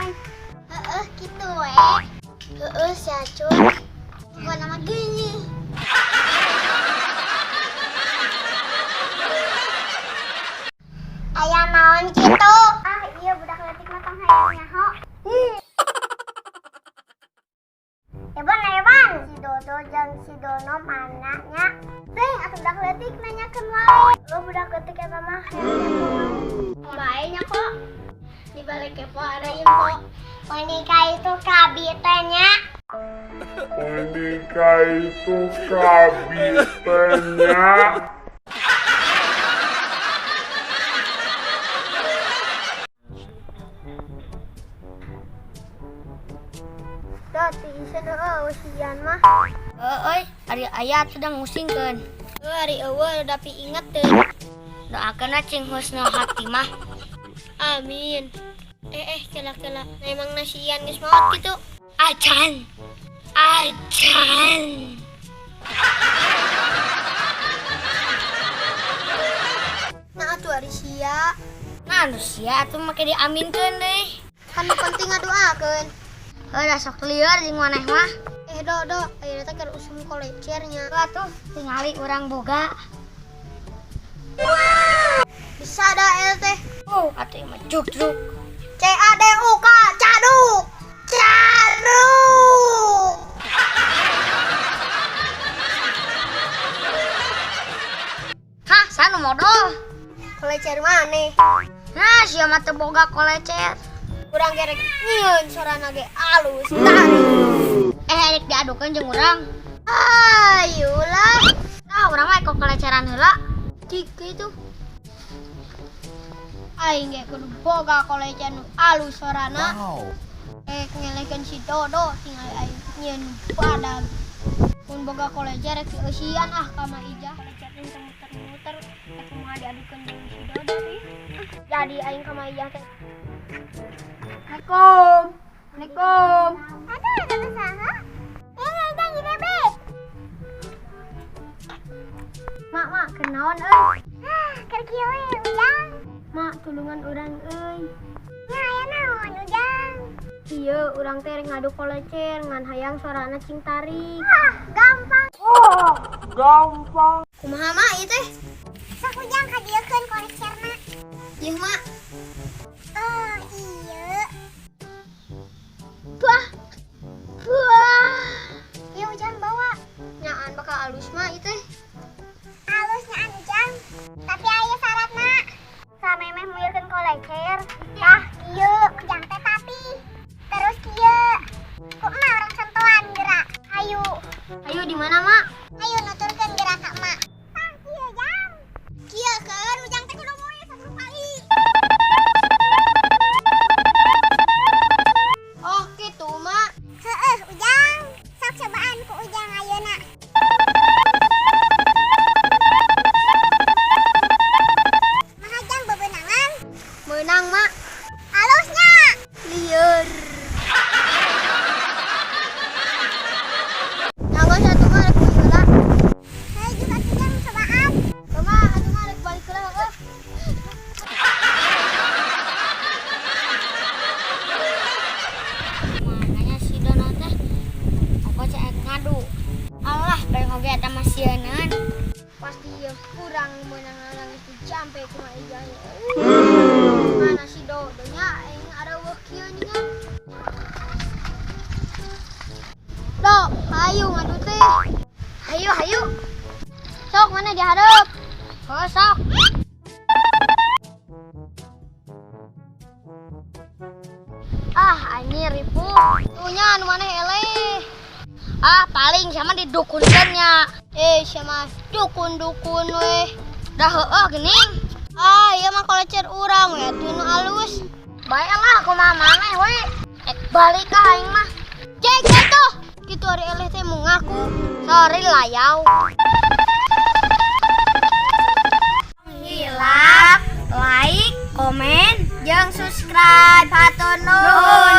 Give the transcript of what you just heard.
naon. Heeh, kitu we. Heeh, si Acun. Pokokna mah gini. Aya naon kitu? Ah, iya budak leutik mah tong hayang nyaho. Ebon, Ebon. Si Dodo jeung si Dono mana nya? Teh, atuh budak leutik nanyakeun wae. Oh, budak leutik eta mah hayang nyaho wae. Bae nya kok. Di balik kepo ada info. Boneka itu kabitenya. Boneka itu kabitenya. Dati ieu heueuh usian mah. Euy, ari aya atuh da ngusingkeun. Heuh, ari eueuh tapi inget teu. Doakeun cing husnul khatimah. Amin. Kela-kela. Nah, emang nasian geus maot kitu. Acan. Acan. Nah atuh ari sia. Nah, anu sia atuh make diaminkeun deui. Kan nu penting ngadoakeun. Heuh, da sok lieur jeung maneh mah. Eh, do do, ayeuna teh keur usum kolecernya. Heuh atuh tingali urang boga. Bisa da eta teh. Oh, atuh ieu mah juk-juk. C A D U K, caduk. Caduk. Hah, sanu modal. Kolecer maneh? Nah, sia mah teu boga kolecer. Urang gerek nyieun sorana ge alus tarik. Eh, rek diadukeun jeung urang. Ayolah. Nah, urang mah eko koleceran heula. Cik kitu. Aing ge kudu boga kolecer nu alus sorana. Wow. Eh, ngelehkeun si Dodo tinggal aing nyieun badag. Mun boga kolecer rek dieusian ah ka Ma Ijah. Kolecer teh muter-muter rek kumaha diadukeun jeung si Dodo teh. Jadi aing ka Ma Ijah teh. Assalamualaikum. Assalamualaikum. Ada saha? Eh, ada gini be. Mak, mak, kenaon euy? Ah, keur kieu we, Ujang. Mak, tulungan urang euy. Nya aya naon, Ujang? Ieu urang teh rek ngadu kolecer ngan hayang sorana cing tarik. Ah, gampang. Oh, gampang. Kumaha mak ieu teh? Sok Ujang kadieukeun kolecerna. Ieu mak. Oh, iya. Bah. Bah. Ieu Ujang bawa. Nyaan bakal alus mah ieu teh. Alus nyaan Ujang. Tapi aya syaratna. Samemeh muirkeun kolecer, tah kieu Ujang teh tapi. Terus kieu. Ku emak urang contohan gerak. Hayu. Hayu di mana, Mak? Hayu nuturkeun gerak ka emak. Tah kieu, Jang. Kieu keun Ujang teh kudu muir satu kali. Oh, kitu, Mak. Heeh, Ujang. Sok cobaan ku Ujang ayeuna. Maha Jang bebenangan? Meunang, Mak. Alusnya. Lieur. Tanggal satu mah rek balik heula. Hayu juga atuh Jang cobaan. Kumaha atuh mah rek balik heula heueuh. Mananya si Dono teh? Pokok cek ngadu. Alah, balik oge eta mah sieuneun. Pasti ieu kurang meunang nangis dijampe ku Ma Ijah. Mana si Dodonya aing areuweuh kieu ningan. Do, hayu ngadu teh. Hayu, hayu. Sok mana dihareup? Heuh, sok. Ah, anjir ripuh. Tuh nya anu maneh eleh. Ah, paling sama didukunkeun nya. Eh, sia mah dukun-dukun weh. Dah heueuh geuning. Ah, ieu mah kolecer urang we atuh nu alus. Bae lah kumaha maneh we. Ek balik ah aing mah. Cek atuh. Kitu ari eleh teh mau ngaku. Sorry layau. Hilap, like, komen, jeung subscribe. Hatur nuhun.